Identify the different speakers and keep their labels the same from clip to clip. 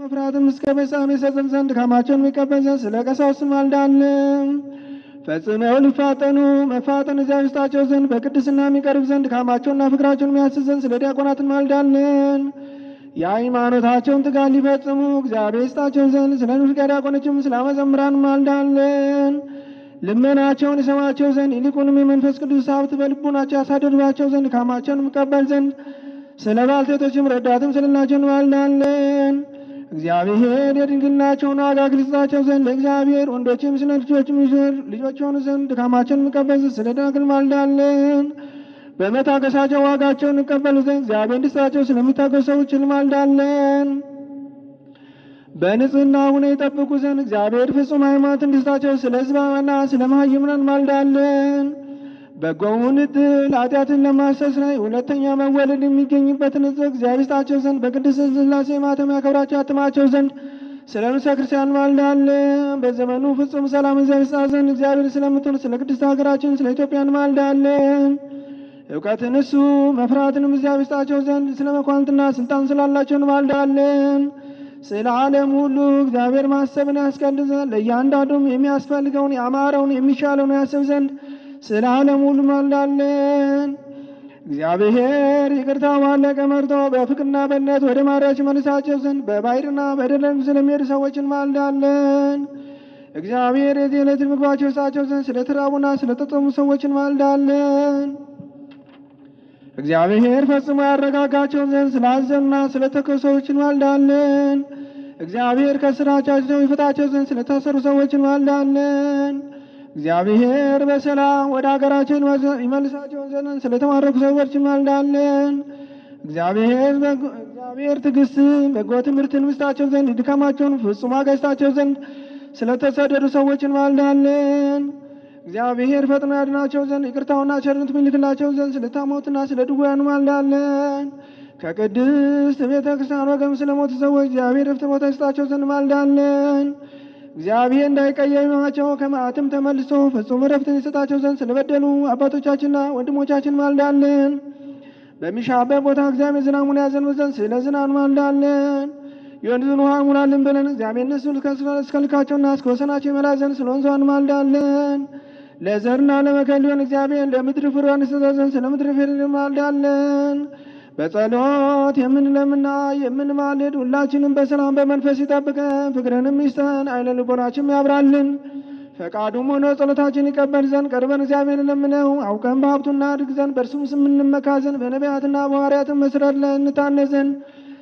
Speaker 1: መፍራትም እስከ ፍጻሜ ይሰጥን ዘንድ ድካማቸውን የሚቀበል ዘንድ ስለ ቀሳውስት እንማልዳለን። ፈጽመው ሊፋጠኑ መፋጠን እግዚአብሔር ይስጣቸው ዘንድ በቅድስና የሚቀርብ ዘንድ ድካማቸውንና ፍቅራቸውን የሚያስዝ ዘንድ ስለ ዲያቆናት እንማልዳለን። የሃይማኖታቸውን ትጋት ሊፈጽሙ እግዚአብሔር ይስጣቸው ዘንድ ስለ ንፍቀ ዲያቆኖችም ስለ መዘምራን እንማልዳለን። ልመናቸውን ይሰማቸው ዘንድ ይልቁንም የመንፈስ ቅዱስ ሀብት በልቡናቸው ያሳድርባቸው ዘንድ ድካማቸውን የሚቀበል ዘንድ ስለ ባልቴቶችም ረዳትም ስለሌላቸው እንማልዳለን። እግዚአብሔር የድንግልናቸውን ዋጋ ይስጣቸው ዘንድ ለእግዚአብሔር ወንዶችም ስለ ልጆችም ልጆች የሆኑ ዘንድ ድካማቸውን የሚቀበል ዘንድ ስለ ደናግል እንማልዳለን። በመታገሳቸው ዋጋቸውን ይቀበሉ ዘንድ እግዚአብሔር እንዲሰጣቸው ስለሚታገሱ ሰዎች እንማልዳለን። በንጽህና ሆነው ይጠብቁ ዘንድ እግዚአብሔር ፍጹም ሃይማኖት እንዲሰጣቸው ስለ ሕዝባውያንና ስለ መሃይምናን እንማልዳለን። በጎውን ዕድል ኃጢአትን ለማስተስረይ ሁለተኛ መወለድ የሚገኝበትን ሕዝብ እግዚአብሔር ይስጣቸው ዘንድ በቅድስት ሥላሴ ማኅተም ያከብራቸው ያትማቸው ዘንድ ስለ ንዑሰ ክርስቲያን እንማልዳለን። በዘመኑ ፍጹም ሰላም እግዚአብሔር ይስጣት ዘንድ እግዚአብሔር ስለምትሆን ስለ ቅድስት ሀገራችን ስለ ኢትዮጵያ እንማልዳለን። እውቀትን እሱ መፍራትንም እግዚአብሔር ይስጣቸው ዘንድ ስለ መኳንንትና ስልጣን ስላላቸው እንማልዳለን። ስለ ዓለም ሁሉ እግዚአብሔር ማሰብን ያስቀድስ ዘንድ ለእያንዳንዱም የሚያስፈልገውን ያማረውን የሚሻለውን ያስብ ዘንድ ስለ ዓለም ሁሉ እንማልዳለን። እግዚአብሔር ይቅርታ ባለቀ መርቶ በፍቅርና በእምነት ወደ ማርያም መልሳቸው ዘንድ በባሕርና በደረቅ ስለሚሄዱ ሰዎች እንማልዳለን። እግዚአብሔር የዚህ ዕለት ምግባቸው ይስጣቸው ዘንድ ስለ ተራቡና ስለ ተጠሙ ሰዎች እንማልዳለን። እግዚአብሔር ፈጽሞ ያረጋጋቸው ዘንድ ስላዘኑና ስለ ተከዙ ሰዎች እንማልዳለን። እግዚአብሔር ከስራቻቸው ይፈታቸው ዘንድ ስለታሰሩ ሰዎች እንማልዳለን። እግዚአብሔር በሰላም ወደ ሀገራቸው ይመልሳቸው ዘንድ ስለተማረኩ ሰዎች እንማልዳለን። እግዚአብሔር ትዕግስትን በጎ ትምህርትን ይስጣቸው ዘንድ ድካማቸውን ፍጹም ዋጋ ይስጣቸው ዘንድ ስለተሰደዱ ሰዎች እንማልዳለን። እግዚአብሔር ፈጥኖ ያድናቸው ዘንድ ይቅርታውና ቸርነቱ ይልክላቸው ዘንድ ስለታሞትና ስለ ድውያን እንማልዳለን። ከቅድስት ቤተ ክርስቲያን ወገን ስለሞቱ ሰዎች እግዚአብሔር ዕረፍተ ቦታ ይስጣቸው ዘንድ እንማልዳለን። እግዚአብሔር እንዳይቀየማቸው ከመዓትም ተመልሶ ፍጹም ዕረፍትን ይሰጣቸው ዘንድ ስለበደሉ አባቶቻችንና ወንድሞቻችን እንማልዳለን። በሚሻበት ቦታ እግዚአብሔር ዝናቡን ያዘንብ ዘንድ ስለ ዝናብ እንማልዳለን። የወንዙን ውሃ ሙላልን ብለን እግዚአብሔር እነሱን እስከ ልካቸውና እስከ ወሰናቸው ይመላ ዘንድ ስለ ወንዙ እንማልዳለን። ለዘርና ለመከር ሊሆን እግዚአብሔር ለምድር ፍሬዋን ይሰጣት ዘንድ ስለ ምድር ፍሬ እንማልዳለን። በጸሎት የምንለምና የምንማልድ ሁላችንም በሰላም በመንፈስ ይጠብቀን፣ ፍቅርንም ይስጠን፣ ዓይነ ልቦናችንም ያብራልን። ፈቃዱም ሆኖ ጸሎታችን ይቀበል ዘንድ ቀርበን እግዚአብሔርን ለምነው አውቀን በሀብቱ እናድግ ዘንድ በእርሱም ስም እንመካ ዘንድ በነቢያትና በሐዋርያትም መሠረት ላይ እንታነጽ ዘንድ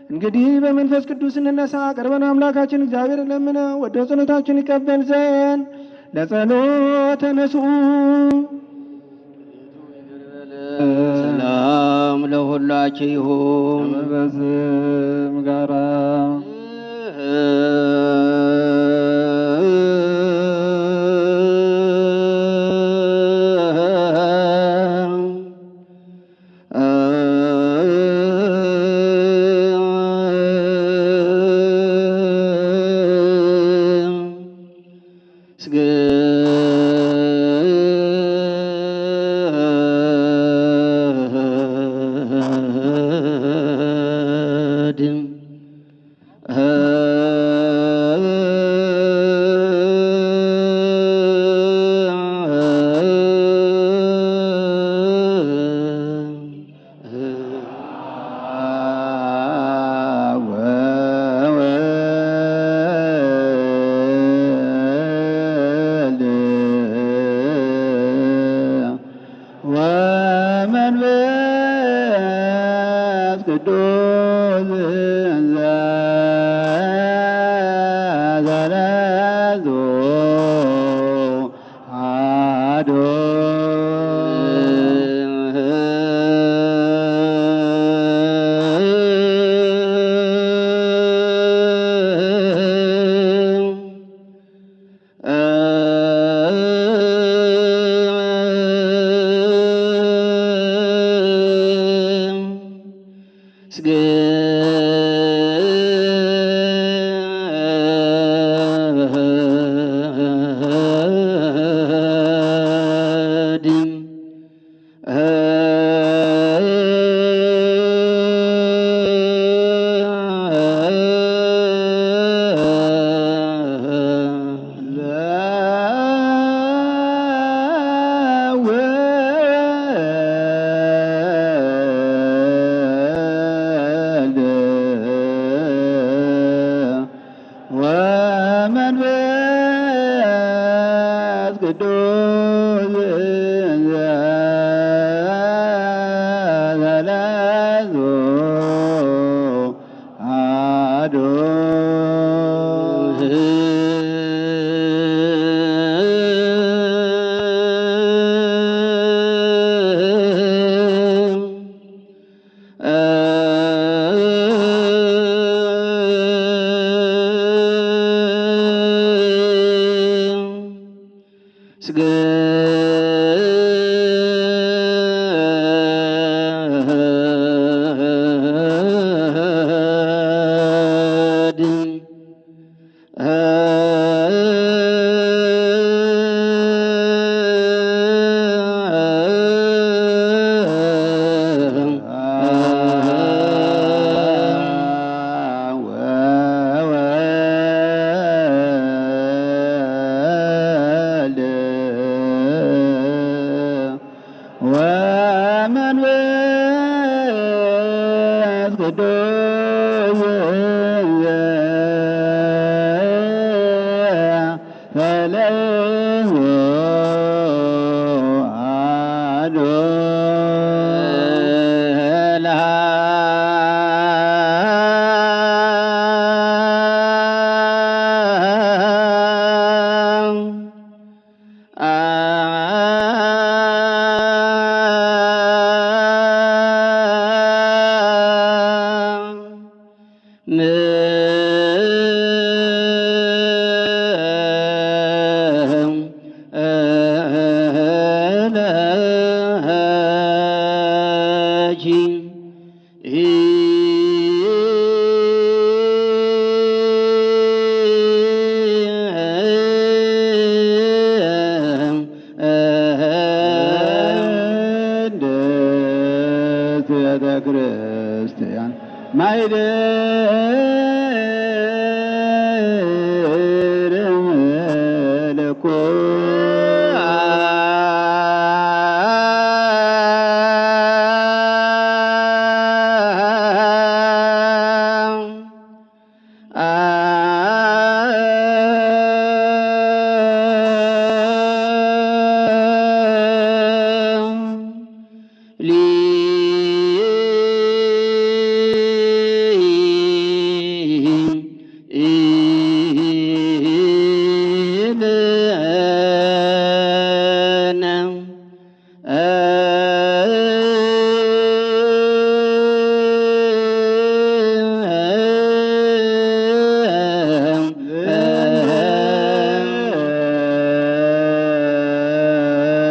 Speaker 1: እንግዲህ በመንፈስ ቅዱስ እንነሳ፣ ቀርበን አምላካችን እግዚአብሔርን ለምነው ወደ ጸሎታችን ይቀበል ዘንድ ለጸሎት ተነሱ።
Speaker 2: ሰላም ለሁላችሁ ይሁን።
Speaker 3: ከመንፈስም ጋራ
Speaker 2: ስግድ
Speaker 3: ቅዱስ ዘለዙ አሐዱ።
Speaker 2: ስገድ
Speaker 3: ወወልድ ወመንፈስ ቅዱስ ተለይሁ አሐዱ። ቅድስት ቤተ ክርስቲያን ማይደር መለኮት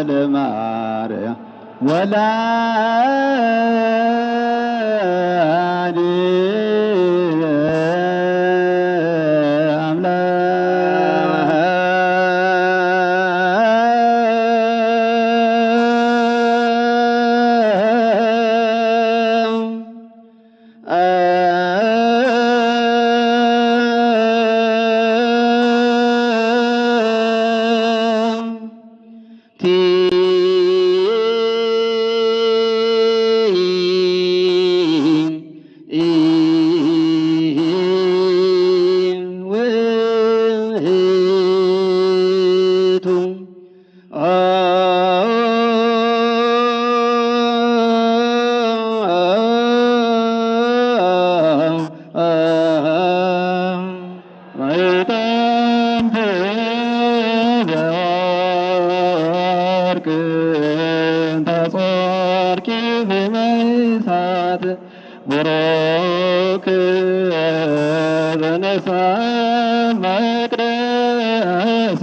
Speaker 3: ለማርያም ወላዲተ አምላክ።
Speaker 2: ውእቱ
Speaker 3: ወይጠንት ዘወርቅ ተጾርኪ ብመይሳት ቡሩክ ዘነሳ መቅደስ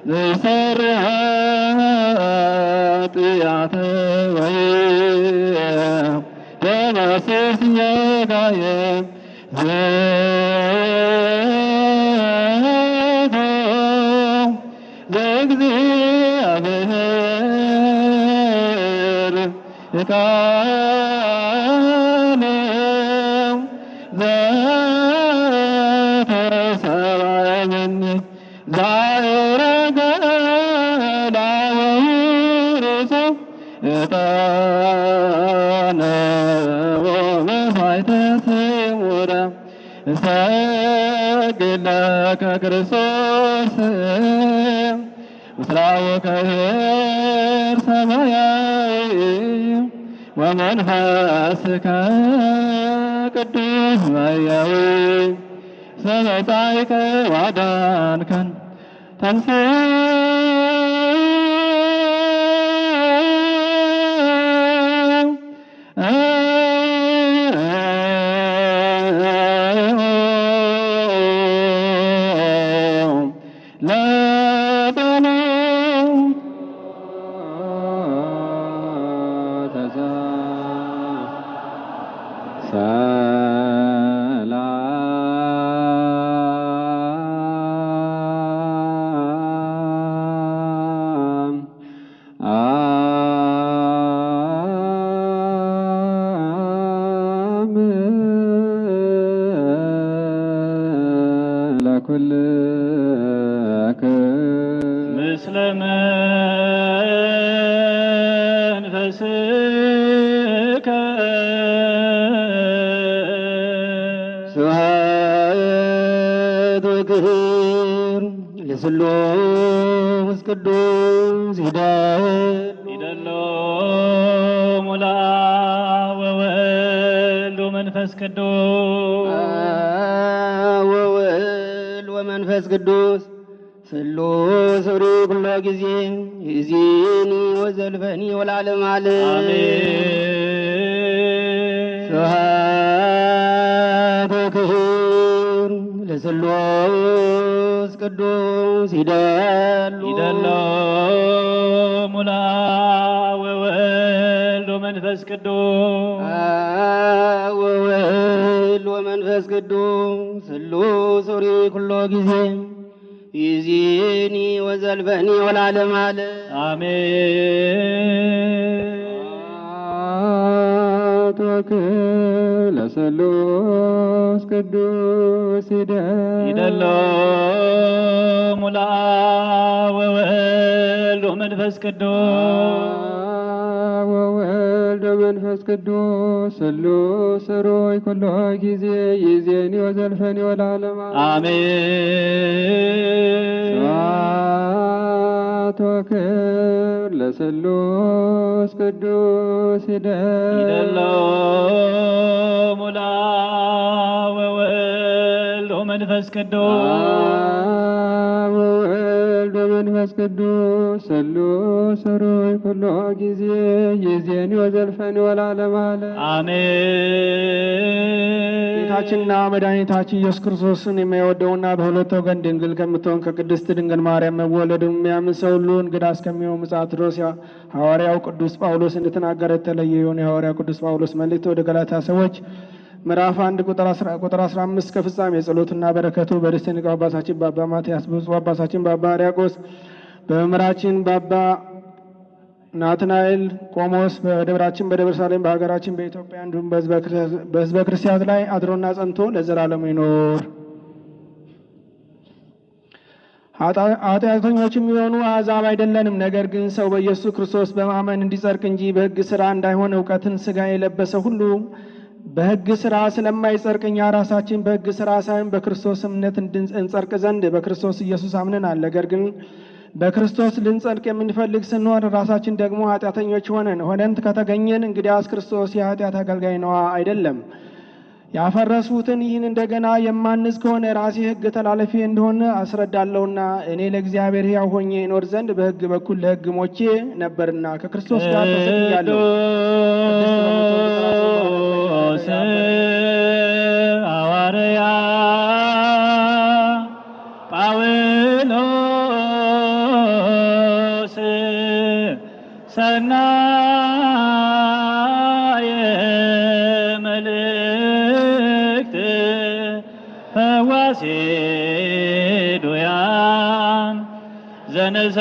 Speaker 3: ዘሰርሐ ኃጢአተ ወይ ደማስስ የጋየ ዘቶ ዘእግዚአብሔር ቃለ ዘተሰብአኒ ዛዕረገ ላወርሶ ዕጣነ ወመሥዋዕተ ስሙረ። እሰግድ ለከ ክርስቶስ ምስለ አቡከ ሰማያዊ ወመንፈስከ ቅዱስ ማያዊ ዘመጻእከ ወአዳንከን ተንሥእ
Speaker 4: ምስለ መንፈስከ
Speaker 2: ስብሐት ወክብር ለስሉስ ቅዱስ ይደሉ
Speaker 4: ይደሎ ለአብ ወወልድ ወመንፈስ ቅዱስ
Speaker 2: አብ ወወልድ ወመንፈስ ቅዱስ ስሉስ ኅሩይ ኩሎ ጊዜ ይእዜኒ ወዘልፈኒ ወለዓለመ ዓለም።
Speaker 4: አሜን።
Speaker 2: ስብሐት ወክብር ለስሉስ ቅዱስ ይደሉ
Speaker 4: ይደሎ ለአብ ወወልድ ወመንፈስ ቅዱስ
Speaker 2: አብ ወወልድ ወመንፈስ ቅዱስ ስሉስ ኅሩይ ኩሎ ጊዜ ይእዜኒ ወዘልፈኒ ወለዓለመ ዓለም።
Speaker 4: አሜን።
Speaker 3: ለስሉስ ቅዱስ
Speaker 4: ይደሎ ለአብ ወወልድ ወመንፈስ ቅዱስ
Speaker 3: አብ ወወልድ ወመንፈስ ቅዱስ ስሉስ ኅሩይ ኩሎ ጊዜ ይእዜኒ ወዘልፈኒ ወለዓለመ ዓለም።
Speaker 4: አሜን።
Speaker 3: ስብሐት ወክብር ለስሉስ ቅዱስ
Speaker 4: ይደሎ ለአብ ወወልድ ወመንፈስ ቅዱስ
Speaker 3: አብ ወወልድ ወመንፈስ ቅዱስ ስሉስ ኅሩይ ኩሎ ጊዜ ይእዜኒ ወዘልፈኒ ወለዓለመ ዓለም።
Speaker 4: አሜን።
Speaker 1: ጌታችንና መድኃኒታችን ኢየሱስ ክርስቶስን የሚወደውና በሁለት ወገን ድንግል ከምትሆን ከቅድስት ድንግል ማርያም መወለዱን የሚያምን ሰው ሁሉ እንግዳ እስከሚሆን ምጽአት ድረስ ሐዋርያው ቅዱስ ጳውሎስ እንደተናገረ የተለየ ይሁን። የሐዋርያው ቅዱስ ጳውሎስ መልእክት ወደ ገላትያ ሰዎች ምዕራፍ 1 ቁጥር 15 ከፍጻሜ ጸሎትና በረከቱ በደስተ ሊቀ ጳጳሳችን በአባ ማትያስ፣ ብፁዕ አባታችን በአባ ሕርያቆስ፣ በመምህራችን በአባ ናትናኤል ቆሞስ፣ በደብራችን በደብረ ሳሌም፣ በሀገራችን በኢትዮጵያ እንዲሁም በሕዝበ ክርስቲያን ላይ አድሮና ጸንቶ ለዘላለሙ ይኖር። ኃጢአተኞች የሚሆኑ አሕዛብ አይደለንም። ነገር ግን ሰው በኢየሱስ ክርስቶስ በማመን እንዲጸድቅ እንጂ በሕግ ሥራ እንዳይሆን እውቀትን ሥጋ የለበሰ ሁሉ በሕግ ሥራ ስለማይጸድቅ እኛ ራሳችን በሕግ ሥራ ሳይሆን በክርስቶስ እምነት እንጸድቅ ዘንድ በክርስቶስ ኢየሱስ አምነናል። ነገር ግን በክርስቶስ ልንጸድቅ የምንፈልግ ስንሆን ራሳችን ደግሞ ኃጢአተኞች ሆነን ከተገኘን እንግዲያስ ክርስቶስ የኃጢአት አገልጋይ ነዋ አይደለም። ያፈረሱትን ይህን እንደገና የማንጽ ከሆነ ራሴ ሕግ ተላላፊ እንደሆነ አስረዳለሁና እኔ ለእግዚአብሔር ሕያው ሆኜ እኖር ዘንድ በሕግ በኩል ለሕግ ሞቼ ነበርና ከክርስቶስ ጋር ተሰቅያለሁ።
Speaker 4: ቅዱስ ሐዋርያ ጳውሎስ ሰናየ መልእክት ፈዋሴ ዱያን ዘነሳይከ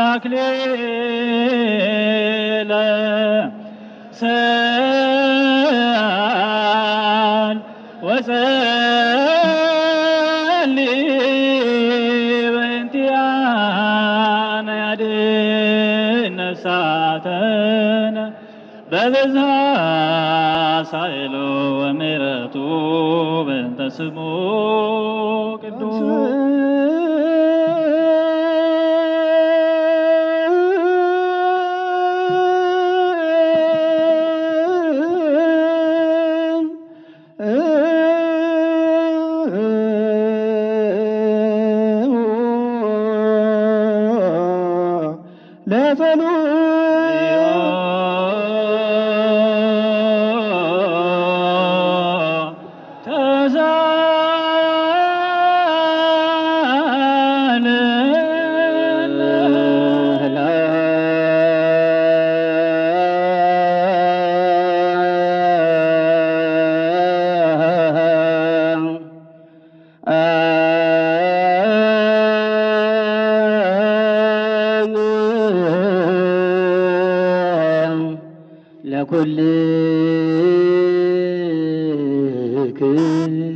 Speaker 4: አክሊለ ሰአል ወጸልይ በእንቲአነ ያድኅን ነፍሳተነ በብዝሃ ሳይሎ ወምሕረቱ በእንተ ስሙ ቅዱስ።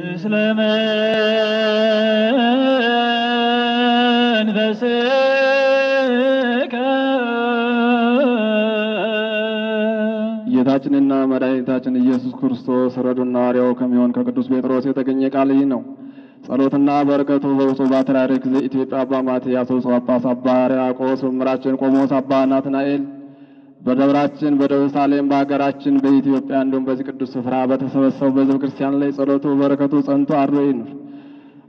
Speaker 4: ምስለ መንፈስከ።
Speaker 1: ጌታችንና መድኃኒታችን ኢየሱስ ክርስቶስ ረዱና ሐዋርያው ከሚሆን ከቅዱስ ጴጥሮስ የተገኘ ቃል ይህ ነው። ጸሎትና በረከቱ በብፁዕ ፓትርያርክ ዘኢትዮጵያ አባ ማትያስ፣ ብፁዕ ጳጳስ አባ ሕርያቆስ፣ መምህራችን ቆሞስ አባ ናትናኤል፣ በደብራችን በደብረ ሳሌም፣ በሀገራችን በኢትዮጵያ እንዲሁም በዚህ ቅዱስ ስፍራ በተሰበሰቡ በሕዝበ ክርስቲያን ላይ ጸሎቱ በረከቱ ጸንቶ አድሮ ይኑር።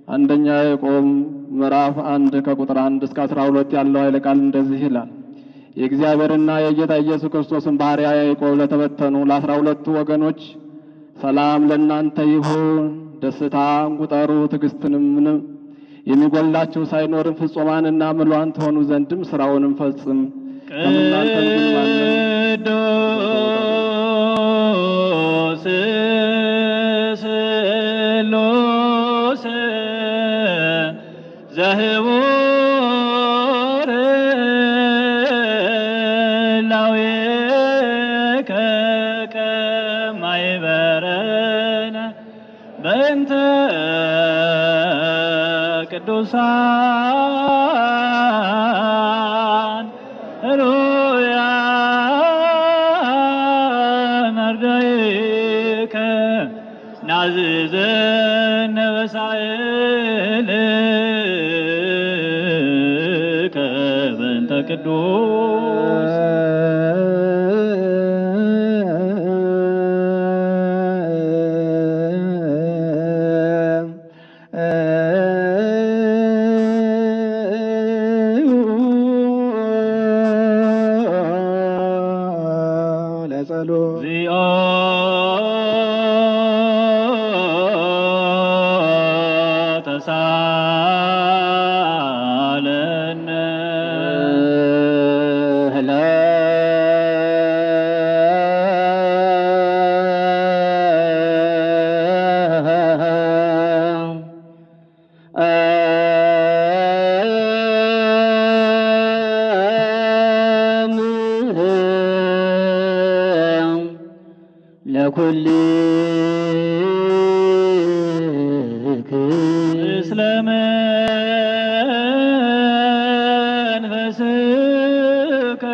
Speaker 1: አንደኛ ያዕቆብ ምዕራፍ 1 ከቁጥር 1 እስከ 12 ያለው ኃይለ ቃል እንደዚህ ይላል። የእግዚአብሔርና የጌታ ኢየሱስ ክርስቶስን ባሪያ ያዕቆብ ለተበተኑ ለ12ቱ ወገኖች ሰላም ለእናንተ ይሁን። ደስታን ቁጠሩ፣ ትዕግስትንም ምንም የሚጎላችሁ ሳይኖርም ፍጹማንና ምሉዓን ትሆኑ ዘንድም ስራውንም ፈጽም። ከእናንተ ግን ማንም
Speaker 4: ቅዱስ ስሉስ ዘህቡር ላዌከ ከማይበረነ በእንተ ቅዱሳን ሩያን አርዳኢከ ናዝዘነ በሳይልከ በእንተ ቅዱስ።
Speaker 1: ለጸሎት
Speaker 4: እግዚኦ ተሳለነ። ምስለ መንፈስከ።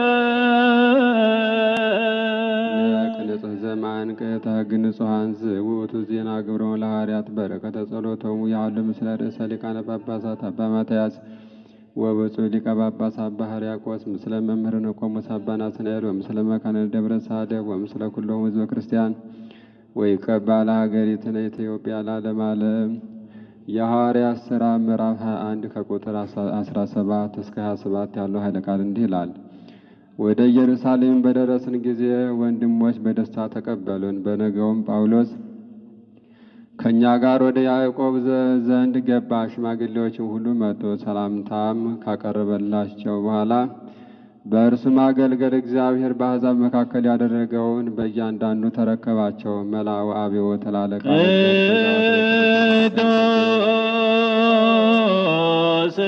Speaker 3: ቅንጽህ ዘማን ቅታ ግንጹሐን ዝውእቱ ዜና ግብሮሙ ለሐዋርያት በረከተ ጸሎቶሙ ያሉ ምስለ ርእሰ ሊቃነ ጳጳሳት አባ ማትያስ ወብፁዕ ሊቀ ጳጳስ አባ ሕርያቆስ ምስለ መምህርነ ቆሞስ አባ ናትናኤል ወምስለ መካነ ደብረ ሳሌም ወምስለ ኩሎሙ ሕዝበ ክርስቲያን ወይቀባ ለሀገሪትነ ኢትዮጵያ ለዓለመ ዓለም። የሐዋርያት ሥራ ምዕራፍ 21 ከቁጥር 17 እስከ 27 ያለው ኃይለ ቃል እንዲህ ይላል። ወደ ኢየሩሳሌም በደረስን ጊዜ ወንድሞች በደስታ ተቀበሉን። በነገውም ጳውሎስ ከእኛ ጋር ወደ ያዕቆብ ዘንድ ገባ። ሽማግሌዎችም ሁሉ መጡ። ሰላምታም ካቀረበላቸው በኋላ በእርሱ ማገልገል እግዚአብሔር በአሕዛብ መካከል ያደረገውን በእያንዳንዱ ተረከባቸው። መላው አብዮ ተላለቃ
Speaker 4: ቅዱስ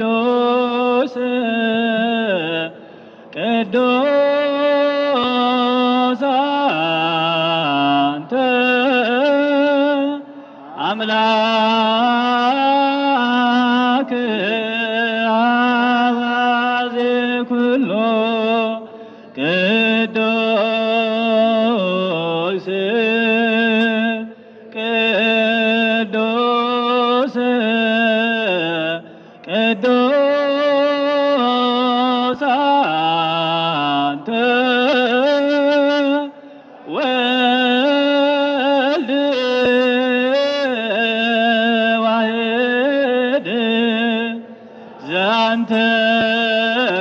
Speaker 4: ቅዱስ ቅዱስ አንተ አምላክ አባዜ ኩሎ ቅዱስ።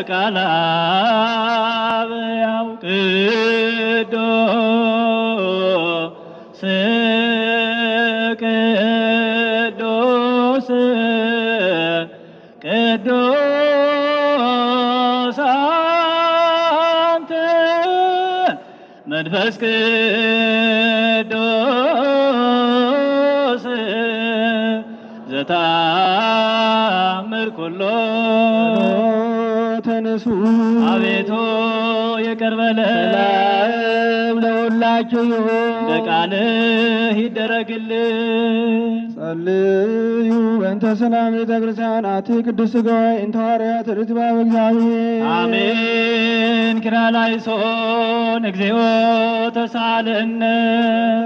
Speaker 4: ቃለ አብ ሕያው ቅዱስ ቅዱስ ቅዱስ አንተ መንፈስ ቅዱስ ዘተአምር ኩሎ።
Speaker 1: ተነሱ።
Speaker 4: አቤቱ ይቅር በለን።
Speaker 2: ሰላም ለሁላችሁ ይሁን።
Speaker 4: እንደ ቃልህ ይደረግልን።
Speaker 1: ጸልዩ በእንተ ሰላም ቤተ ክርስቲያን አቲ ቅድስት ሥጋዌ እንተ ሐዋርያት ርትባ በእግዚአብሔር።
Speaker 4: አሜን። ኪርያላይሶን እግዚኦ ተሳልነ።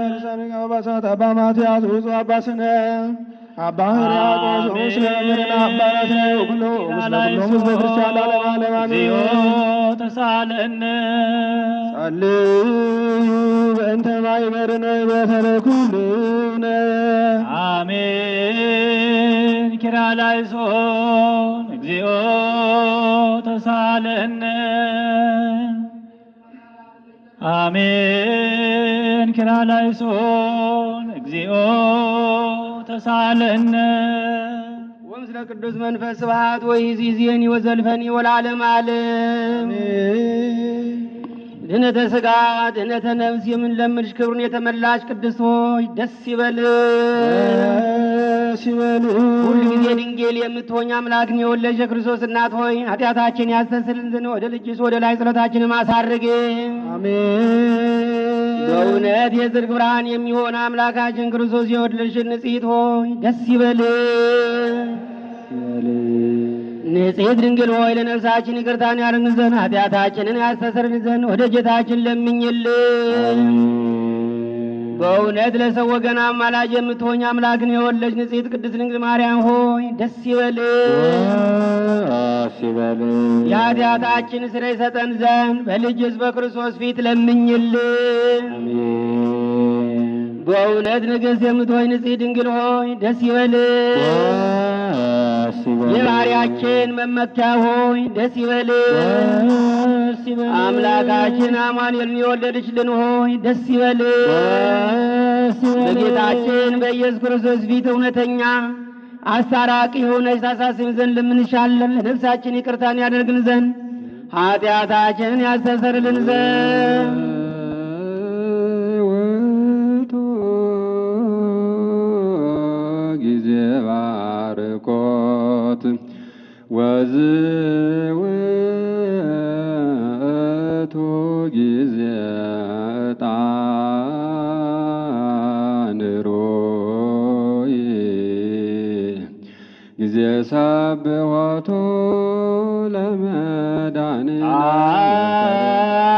Speaker 1: ርዕሰ ሊቃነ ጳጳሳት አባ ማትያስ፣ ብፁዕ አባ ስነ አባ ሕርያቆስ፣ ምስለ መምህርና አባ ናትናኤል ኩሉ ምስለ ኩሎሙ ሕዝበ ክርስቲያን ለዓለመ ዓለም አሜን።
Speaker 4: እግዚኦ ተሳልነ።
Speaker 1: ጸልዩ በእንተ ማኅበርነ በተለኩልነ።
Speaker 4: አሜን። ኪርያላይሶን እግዚኦ ተሳልነ። አሜን። ኪርያላይሶን እግዚኦ ተሳልነ።
Speaker 2: ወምስለ ቅዱስ መንፈስ ስብሐት ወይእዜኒ ወዘልፈኒ ወለዓለመ ዓለም። ድኅነተ ሥጋ ድኅነተ ነፍስ የምንለምንሽ ክብሩን የተመላሽ ቅድስት ሆይ ደስ ይበልሽ።
Speaker 1: ደስ ይበልሽ።
Speaker 2: ሁል ጊዜ ድንግል የምትሆኝ አምላክን የወለድሽ የክርስቶስ እናት ሆይ ኃጢአታችን ያስተሰርይልን ዘንድ ወደ ልጅሽ ወደ ላይ ጸሎታችንን አሳርግ።
Speaker 1: አሜን።
Speaker 2: በእውነት የጽድቅ ብርሃን የሚሆን አምላካችን ክርስቶስ የወለድሽ ንጽሕት ሆይ ደስ ይበልሽ። ንጽሕት ድንግል ሆይ ለነፍሳችን ይቅርታን ያደርግልን ዘንድ ኃጢአታችንን ያስተሰርይልን ዘንድ ወደ ጌታችን ለምኝልን። በእውነት ለሰው ወገን አማላጅ የምትሆኝ አምላክን የወለድሽ ንጽሕት ቅድስት ድንግል ማርያም ሆይ ደስ ይበልሽ።
Speaker 3: ደስ ይበልሽ።
Speaker 2: የኃጢአታችን ስርየት ይሰጠን ዘንድ በልጅሽ በክርስቶስ ፊት ለምኝልን።
Speaker 3: አሜን።
Speaker 2: በእውነት ንግሥት የምትሆኝ ንጽሕት ድንግል ሆይ ደስ ይበልሽ።
Speaker 3: ደስ ይበልሽ።
Speaker 2: የባሕርያችን መመኪያ ሆይ ደስ ይበልሽ።
Speaker 3: ደስ ይበልሽ።
Speaker 2: አምላካችን አማኑኤልን የወለድሽልን ሆይ ደስ ይበልሽ።
Speaker 3: ደስ ይበልሽ።
Speaker 2: በጌታችን በኢየሱስ ክርስቶስ ፊት እውነተኛ አስታራቂ ሆነሽ ታሳስቢን ዘንድ ለምንሻለን። ለነፍሳችን ይቅርታን ያደርግልን ዘንድ ኃጢአታችንን ያስተሰርይልን ዘንድ።
Speaker 3: ውእቱ ጊዜ ባርኮት ወዝውእቱ ጊዜ ዕጣን ሩይ ጊዜ ሰብሖቱ ለመድኃኒነ።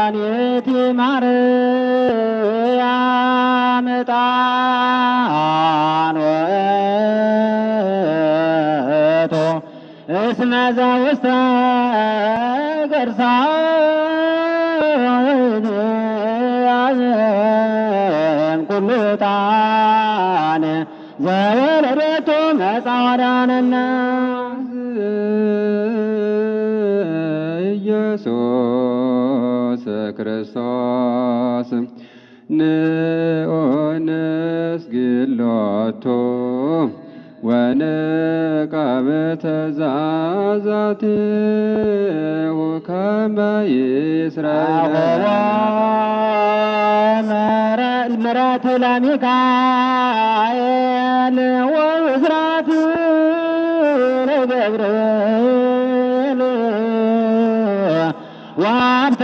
Speaker 2: አንቲ ማርያም ዕጣን ውእቱ እስመ ዘውስተ ገርሳዊን ያዝን ኩሉ ዕጣን ዘወለደቶ መጻወዳንና።
Speaker 3: ኢየሱስ ክርስቶስ ንዑንስግድ ሎቱ ወንዕቀብ ትእዛዛቲሁ ከመ ይስረይ።
Speaker 2: ምሕረት ለሚካኤል ወብስራት ለገብርኤል ወሀብተ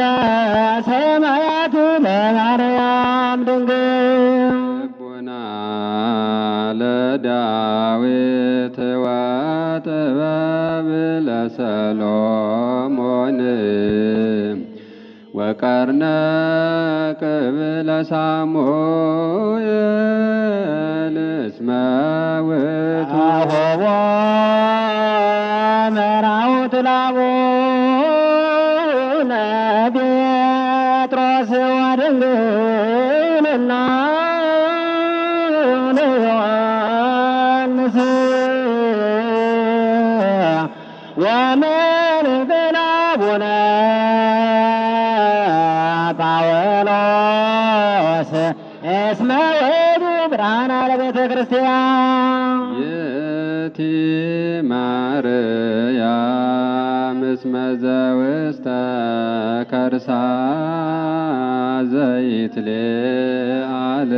Speaker 2: ሰማያት ለማርያም ድንግል።
Speaker 3: ልቡና ለዳዊት ወጥበብ ለሰሎሞን ወቀርነ ቅብ ለሳሙኤል እስመ ውእቱ።
Speaker 2: አሆቦ መራውት ላቡነ ጴጥሮስ ወድንግልና ለዮሐንስ ወመንበላ እስመ ውእቱ ብርሃነ ለቤተ ክርስቲያን።
Speaker 3: ይእቲ ማርያም እስመ ዘውስተ ከርሳ ዘይትሌዓል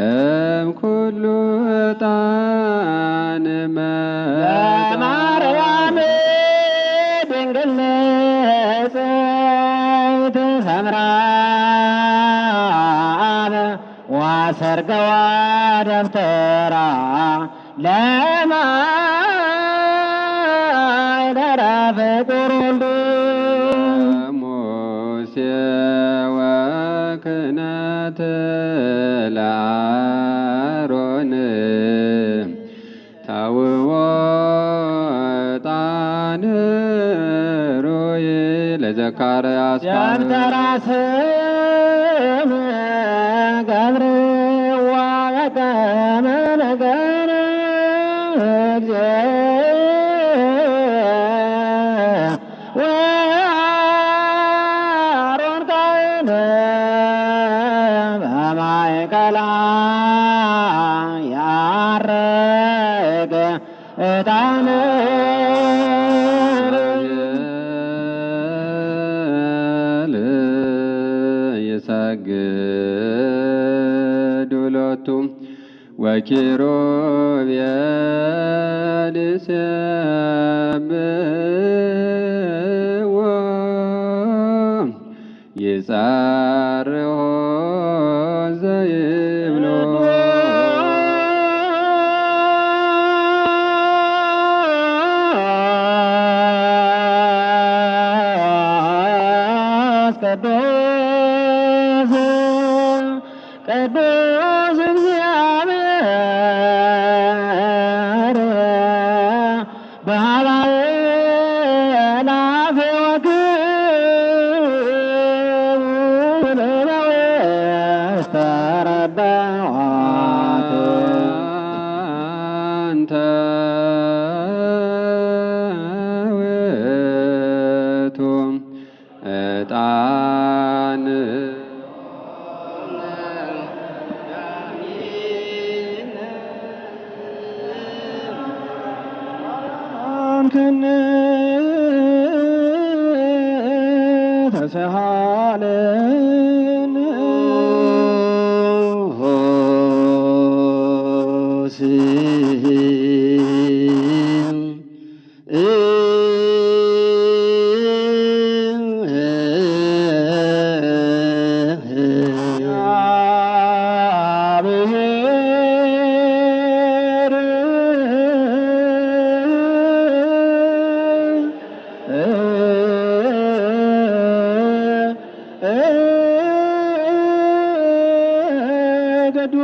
Speaker 3: እምኩሉ ዕጣን።
Speaker 2: ለማርያም ድንግል ንጽሕት ሰምራን ዋሰርገዋ ደብተራ ለማይደረ ፍቁር ወልዱ።
Speaker 3: ሙሴ ወክህነት ለአሮን ታውዎ ዕጣን ሩይ ለዘካርያስ ካህን።
Speaker 2: ደብተራ ስም ገብርዋ በከመ ነገረ እግዚእ ወአሮን ካህን በማእከላ ያረገ ዕጣን።
Speaker 3: እስራኤል ይሰግድ ሎቱ ወኪሩቤል ይሴብሕዎ ይጸርሖ ዘይብሎ።
Speaker 2: ቅዱስ ቅዱስ እግዚአብሔር በኃይላፍ ወክብር ውስተ ረዳዋት።
Speaker 3: አንተ ውእቱ ዕጣን።
Speaker 1: አንክን ተሰሃለን። እግዚአብሔር ቅዱስ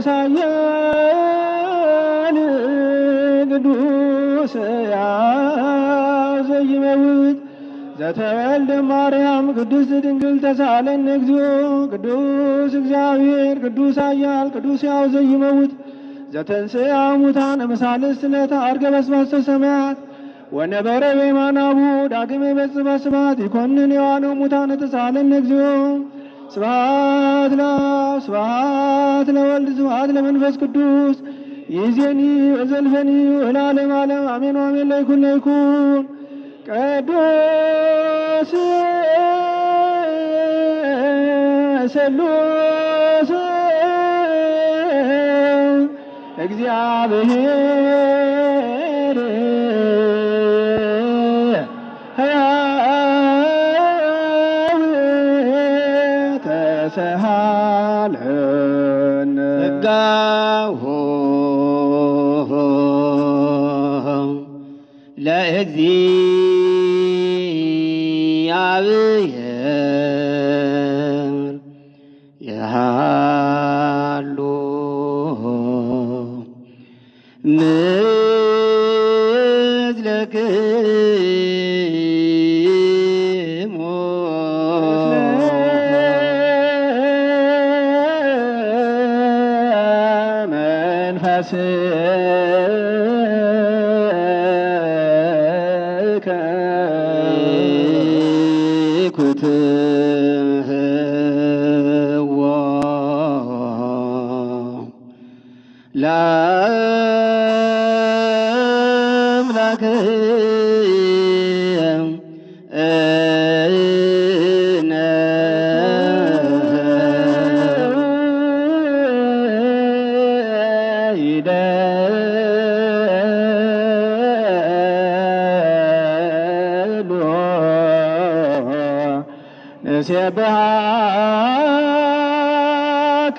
Speaker 1: ኃያል ቅዱስ ሕያው ዘይመውት ዘተወልደ ማርያም ቅድስት ድንግል ተሳለን እግዚኦ። ቅዱስ እግዚአብሔር ቅዱስ ኃያል ቅዱስ ሕያው ዘይመውት ዘተንሥአ እሙታን እምሳልስት ዕለት ዐርገ በስባተ ሰማያት ወነበረ በየማነ አቡሁ ዳግመ ይመጽእ በስብሐት ይኮንን ሕያዋነ ወሙታነ ተሳለን እግዚኦ። ስብሐት ለአብ፣ ስብሐት ለወልድ፣ ስብሐት ለመንፈስ ቅዱስ፣ ይእዜኒ ወዘልፈኒ ወለዓለመ ዓለም አሜን። አሜን። ለይኩን ለይኩን ቅዱስ ስሉስ እግዚአብሔር ሕያው ተሰሃለን።
Speaker 2: ጸጋሁ ለእግዚአብሔር ያሉ ምስለ ክሙ።
Speaker 1: መንፈስከ
Speaker 2: ኩትህ። ለአምላክ እነ
Speaker 1: ይደሉ ንሴብሐከ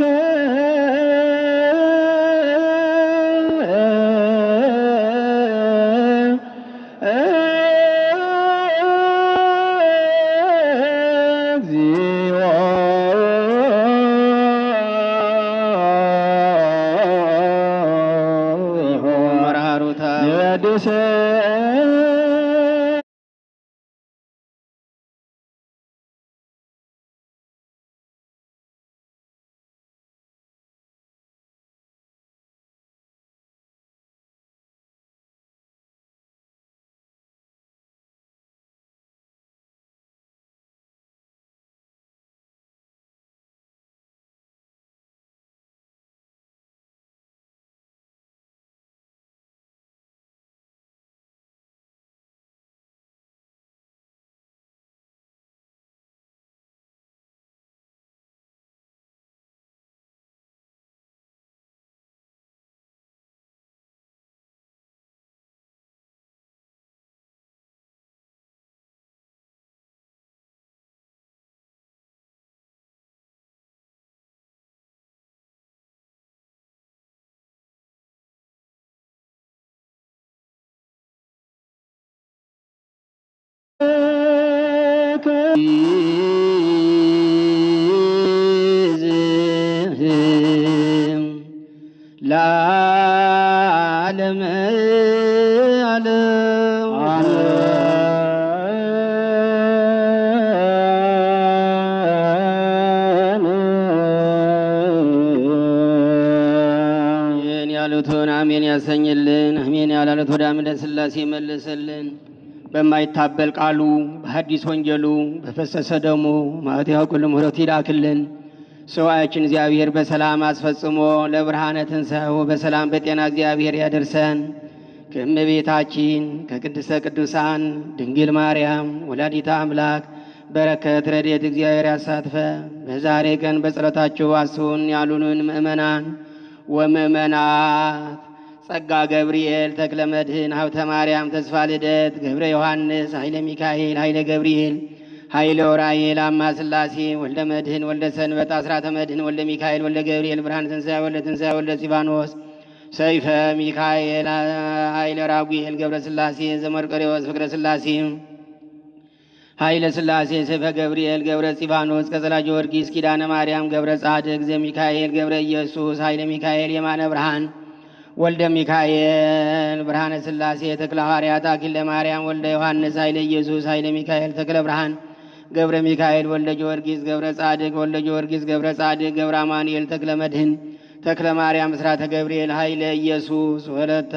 Speaker 1: እግዚኦ
Speaker 2: መርሃሩታ
Speaker 1: ንወድስ
Speaker 2: ለዓለም ዓለም አሜን ያሉትን አሜን ያሰኝልን። አሜን ያላሉት ወደ አምደ ሥላሴ መልስልን። በማይታበል ቃሉ በሐዲስ ወንጌሉ በፈሰሰ ደሙ ማእቴ ኩሉ ምሕረት ይላክልን። ሰዋያችን እግዚአብሔር በሰላም አስፈጽሞ ለብርሃነ ትንሣኤው በሰላም በጤና እግዚአብሔር ያደርሰን። ከእመቤታችን ከቅድስተ ቅዱሳን ድንግል ማርያም ወላዲተ አምላክ በረከት ረድኤት እግዚአብሔር ያሳትፈ። በዛሬ ቀን በጸሎታቸው አስቡን ያሉንን ምእመናን ወምእመናት ጸጋ ገብርኤል፣ ተክለ መድህን፣ ሀብተ ማርያም፣ ተስፋ ልደት፣ ገብረ ዮሐንስ፣ ኃይለ ሚካኤል፣ ኃይለ ገብርኤል፣ ኃይለ ዑራኤል፣ አማ ሥላሴ፣ ወልደ መድህን፣ ወልደ ሰንበት፣ አስራተ መድህን፣ ወልደ ሚካኤል፣ ወልደ ገብርኤል፣ ብርሃን ትንሣኤ፣ ወልደ ትንሣኤ፣ ወልደ ሲባኖስ፣ ሰይፈ ሚካኤል፣ ኃይለ ራጉኤል፣ ገብረ ሥላሴ፣ ዘመርቆሬዎስ፣ ፍቅረ ሥላሴ፣ ኃይለ ሥላሴ፣ ሰይፈ ገብርኤል፣ ገብረ እስጢፋኖስ፣ ቀጸላ ጊዮርጊስ፣ ኪዳነ ማርያም፣ ገብረ ጻድቅ፣ ዘሚካኤል፣ ገብረ ኢየሱስ፣ ኃይለ ሚካኤል፣ የማነ ብርሃን፣ ወልደ ሚካኤል፣ ብርሃነ ሥላሴ፣ ተክለ ሐዋርያት፣ አኪለ ማርያም፣ ወልደ ዮሐንስ፣ ኃይለ ኢየሱስ፣ ኃይለ ሚካኤል፣ ተክለ ብርሃን፣ ገብረ ሚካኤል፣ ወልደ ጊዮርጊስ፣ ገብረ ጻድቅ፣ ወልደ ጊዮርጊስ፣ ገብረ ጻድቅ፣ ገብረ አማኑኤል፣ ተክለ መድህን፣ ተክለ ማርያም፣ ብስራተ ገብርኤል፣ ኃይለ ኢየሱስ፣ ወለተ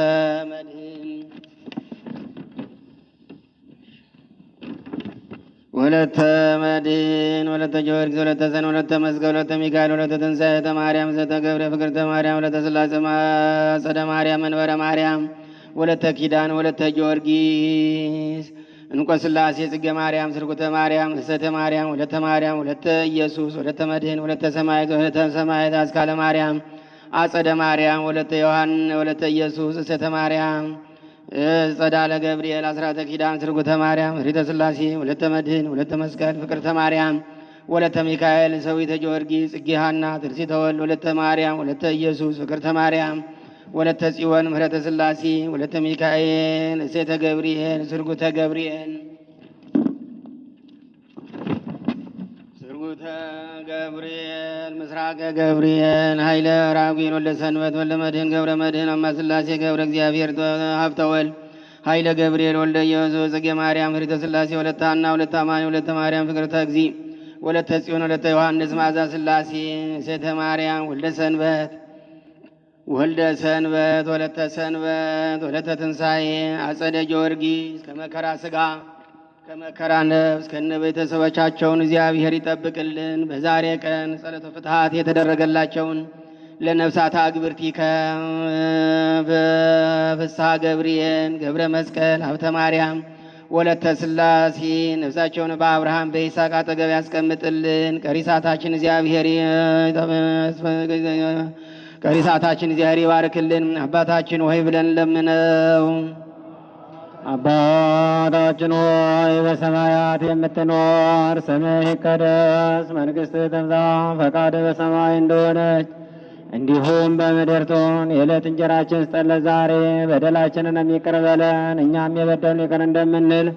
Speaker 2: መድህን፣ ወለተ መድህን፣ ወለተ ጊዮርጊስ፣ ወለተ ሰን፣ ወለተ መስቀል፣ ወለተ ሚካኤል፣ ወለተ ትንሣኤ ማርያም፣ ዘተ ገብረ ፍቅርተ ማርያም፣ ወለተ ሥላሴ፣ ማጸደ ማርያም፣ መንበረ ማርያም፣ ወለተ ኪዳን፣ ወለተ ጊዮርጊስ፣ እንቆ ሥላሴ፣ ጽጌ ማርያም፣ ስርጉተ ማርያም፣ እሰተ ማርያም፣ ወለተ ማርያም፣ ወለተ ኢየሱስ፣ ወለተ መድህን፣ ወለተ ሰማዕት፣ ወለተ ሰማዕት፣ አስካለ ማርያም፣ አጸደ ማርያም፣ ወለተ ዮሐን፣ ወለተ ኢየሱስ፣ እሰተ ማርያም፣ ጸዳለ ገብርኤል፣ አስራተ ኪዳን፣ ስርጉተ ማርያም፣ ሪተ ሥላሴ፣ ወለተ መድህን፣ ወለተ መስቀል፣ ፍቅርተ ማርያም፣ ወለተ ሚካኤል፣ ሰዊተ ጊዮርጊስ፣ ጽጌ ሐና፣ ትርሲተ ወልድ፣ ወለተ ማርያም፣ ወለተ ኢየሱስ፣ ፍቅርተ ማርያም፣ ወለተ ጽዮን፣ ምህረተ ሥላሴ፣ ወለተ ሚካኤል፣ እሴተ ገብርኤል፣ ስርጉተ ገብርኤል፣ ስርጉተ ገብርኤል፣ ምስራቀ ገብርኤል፣ ኃይለ ራጉኤል፣ ወልደ ሰንበት፣ ወልደ መድህን፣ ገብረ መድህን፣ አማ ሥላሴ፣ ገብረ እግዚአብሔር፣ ሀብተ ወልድ፣ ኃይለ ገብርኤል፣ ወልደ ኢየሱስ፣ ጽጌ ማርያም፣ ህሪተ ሥላሴ፣ ወለተ ሐና፣ ወለተ አማኒ፣ ወለተ ማርያም፣ ፍቅርተ እግዚ፣ ወለተ ጽዮን፣ ወለተ ዮሐንስ፣ መዓዛ ሥላሴ፣ እሴተ ማርያም፣ ወልደ ሰንበት፣ ወልደ ሰንበት፣ ወለተ ሰንበት፣ ወለተ ትንሣኤ፣ አጸደ ጊዮርጊስ፣ ከመከራ ሥጋ ከመከራ ነፍስ ከነ ቤተሰቦቻቸውን እግዚአብሔር ይጠብቅልን። በዛሬ ቀን ጸሎተ ፍትሐት የተደረገላቸውን ለነፍሳት አግብርቲከ ፍስሐ ገብርኤል ገብረ መስቀል ሀብተ ማርያም ወለተ ሥላሴ ነፍሳቸውን በአብርሃም በይስሐቅ አጠገብ ያስቀምጥልን። ቀሪ ሰዓታችን እግዚአብሔር ይባርክልን። አባታችን ሆይ ብለን ለምነው።
Speaker 5: አባታችን ሆይ፣ በሰማያት የምትኖር፣ ስምህ ይቀደስ፣ መንግሥትህ ትምጣ፣ ፈቃድህ በሰማይ እንደሆነች እንዲሁም በምድር ትሁን። የዕለት እንጀራችንን ስጠን ዛሬ፣ በደላችንን ይቅር በለን እኛም የበደሉንን ይቅር እንደምንል።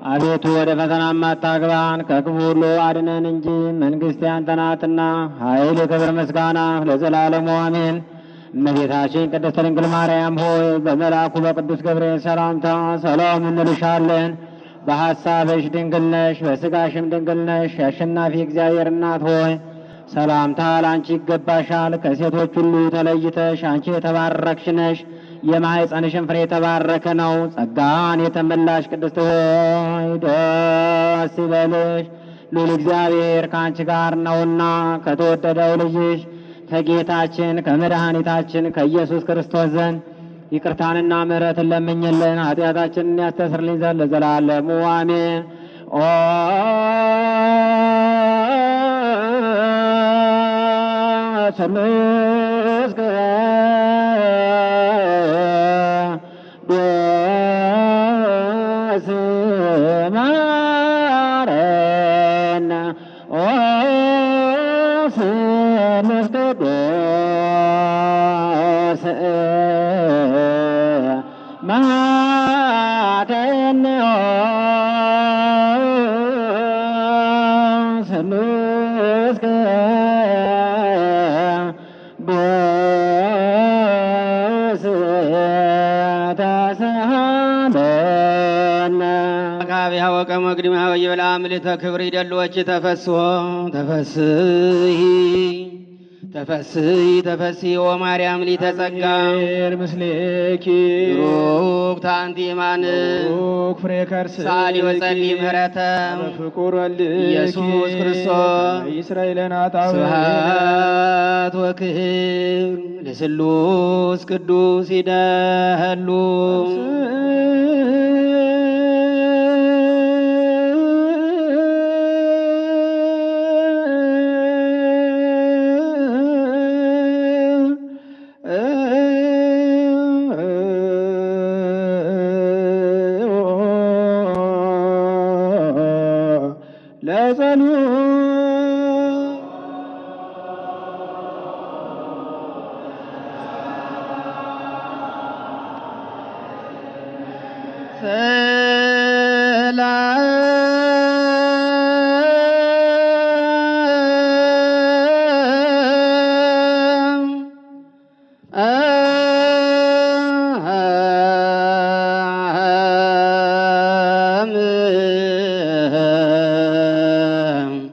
Speaker 5: አቤቱ፣ ወደ ፈተናም አታግባን፣ ከክፉ ሁሉ አድነን እንጂ መንግሥት ያንተ ናትና፣ ኃይል፣ ክብር፣ ምስጋና ለዘላለሙ አሜን። እመቤታችን ቅድስት ድንግል ማርያም ሆይ፣ በመልአኩ በቅዱስ ገብርኤል ሰላምታ ሰላም እንልሻለን። በሐሳብሽ ድንግል ነሽ፣ በሥጋሽም ድንግል ነሽ። የአሸናፊ እግዚአብሔር እናት ሆይ፣ ሰላምታ ለአንቺ ይገባሻል። ከሴቶች ሁሉ ተለይተሽ አንቺ የተባረክሽ ነሽ፣ የማኅፀንሽም ፍሬ የተባረከ ነው። ጸጋን የተመላሽ ቅድስት ሆይ፣ ደስ ይበልሽ፣ ልዑል እግዚአብሔር ከአንቺ ጋር ነውና፣ ከተወደደው ልጅሽ ከጌታችን ከመድኃኒታችን ከኢየሱስ ክርስቶስ ዘንድ ይቅርታንና ምሕረትን ለምኝልን፣ ኃጢአታችንን ያስተሰርይልን ዘንድ ለዘላለሙ አሜን። ኦ ስሉስ ቅዱስ ማረነ፣ ኦ ስሉስ ቅዱስ ማረነ፣ ስሉስ ቅዱስ ተሳሃለነ።
Speaker 2: ካቢያ ወቀመ ቅድመ ወይብላ ምልዕተ ክብር ይደልወች ተፈስሖ ተፈስሒ ተፈስሒ ተፈስሒ ኦ ማርያም ሊተ ጸጋ።
Speaker 1: እግዚአብሔር ምስሌኪ።
Speaker 2: ቡርክት አንቲ እምአንስት።
Speaker 1: ቡሩክ ፍሬ ከርስኪ።
Speaker 2: ሰአሊ ወጸልዪ ምህረተ
Speaker 1: በፍቁር ወልድኪ
Speaker 2: ኢየሱስ ክርስቶስ።
Speaker 1: ይስረይ ለነ ኃጣውኢነ።
Speaker 2: ስብሐት ወክብር ለስሉስ ቅዱስ ይደሉ።
Speaker 1: ለጸሎት።
Speaker 2: ሰላም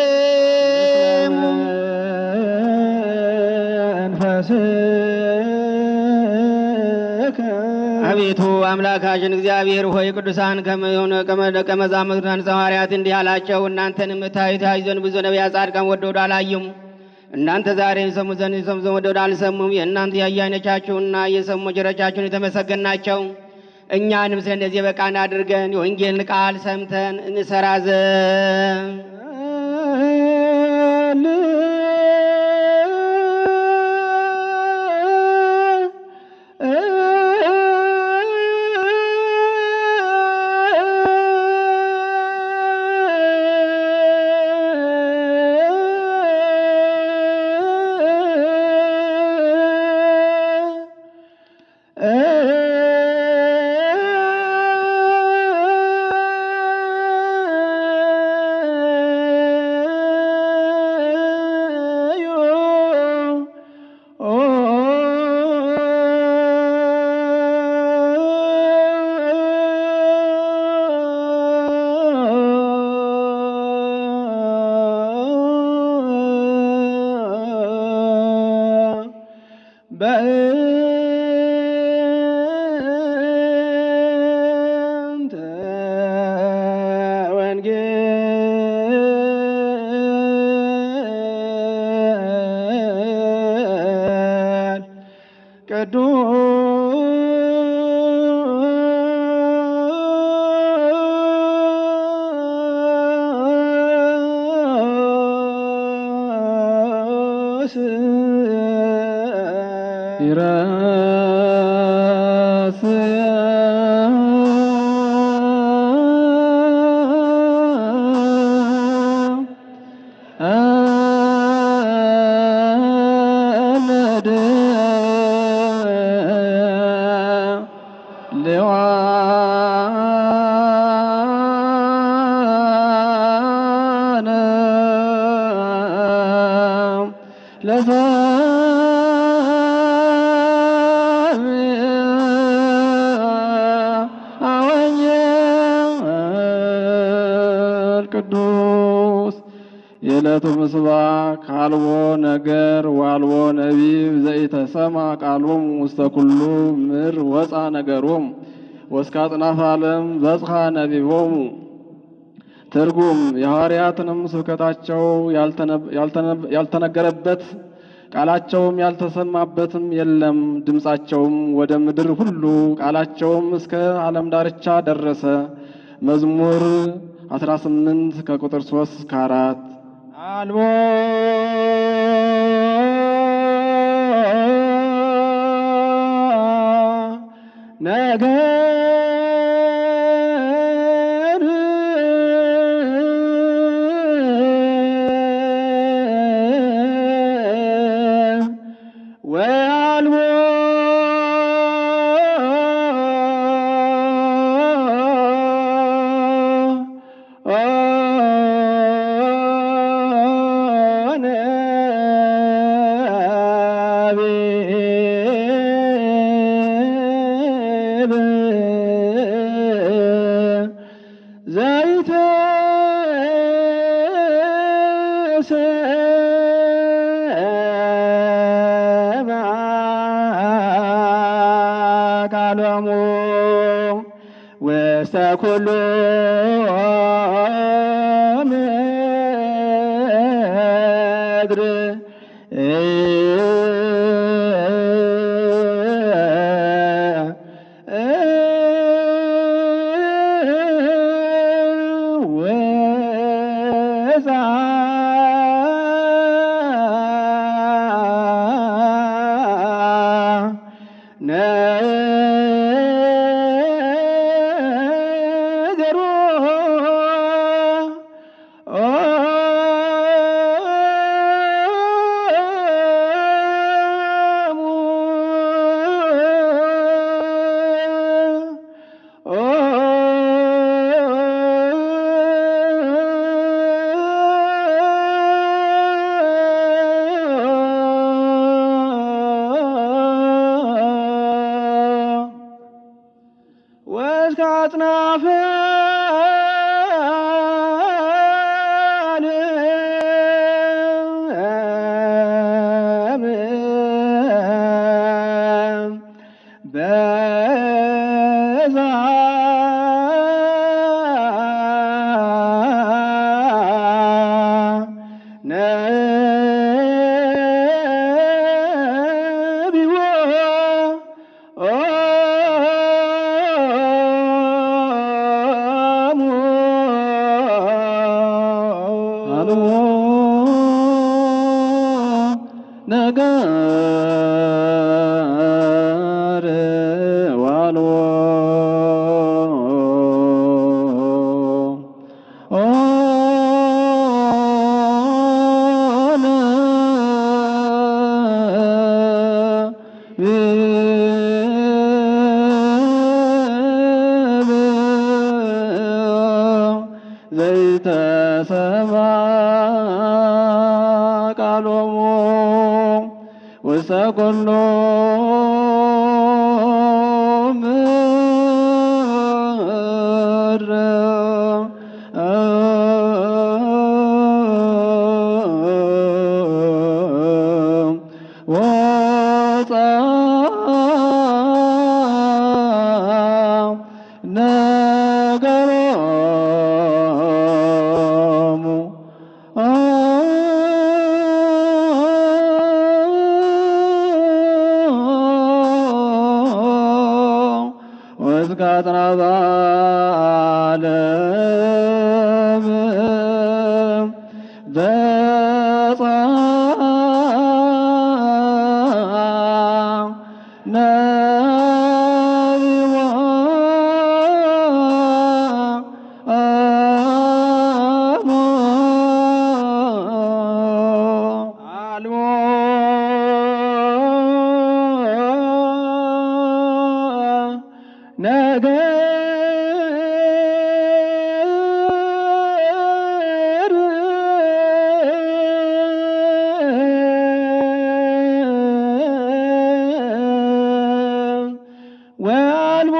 Speaker 2: ለኩልክሙ።
Speaker 1: መንፈስከ።
Speaker 2: አቤቱ አምላካችን እግዚአብሔር ሆይ፣ ቅዱሳን ከመሆነ ደቀ መዛሙርቱን ሐዋርያት እንዲህ አላቸው፣ እናንተንም ታዩ ዘንድ ብዙ ነቢያት ጻድቃን ወደው አላዩም። እናንተ ዛሬ ይሰሙ ዘንድ ይሰሙ ዘንድ ወደው አልሰሙም። የእናንተ ያዩ ዓይኖቻችሁና የሰሙ ጆሮቻችሁን የተመሰገኑ ናቸው። እኛንም ስለ እነዚህ በቃን አድርገን የወንጌልን ቃል ሰምተን እንሰራ ዘንድ።
Speaker 1: በእንተ ወንጌል። ቅዱስ
Speaker 3: ይረስ ቅዱስ የዕለቱ ምስባክ አልቦ ነገር ወአልቦ ነቢብ ዘኢተሰማ ቃሎሙ ውስተ ኩሉ ምድር ወፃ ነገሮሙ ወእስከ አጽናፈ ዓለም በጽሐ ነቢቦሙ። ትርጉም የሐዋርያትንም ስብከታቸው ያልተነገረበት ቃላቸውም ያልተሰማበትም የለም። ድምፃቸውም ወደ ምድር ሁሉ ቃላቸውም እስከ ዓለም ዳርቻ ደረሰ። መዝሙር 18 ከቁጥር 3 እስከ 4።
Speaker 1: አልቦ ነገር ወአልቦ ነቢብ ዘይተሰማ ቃሎሙ ውስተ ኩሉ ምድር። ወፃ ነገሩ ወእስከ አጽናፈ ዓለም በዛ ነቢዎ
Speaker 3: አልቦ ነገር ወአልቦ ነቢብ ዘይተሰማ ቃሎሙ ውስተ ኩሉ ምድር። ወፃ ነገሮሙ
Speaker 1: ዓለም በጻ አልቦ ነገር ወአልቦ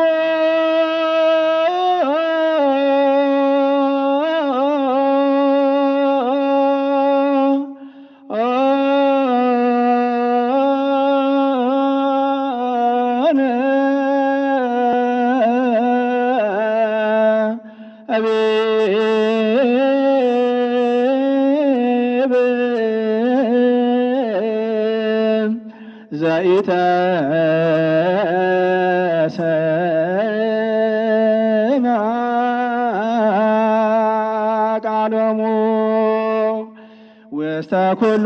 Speaker 1: ዘይተሰምዐ ቃሎሙ ውስተ ኩሉ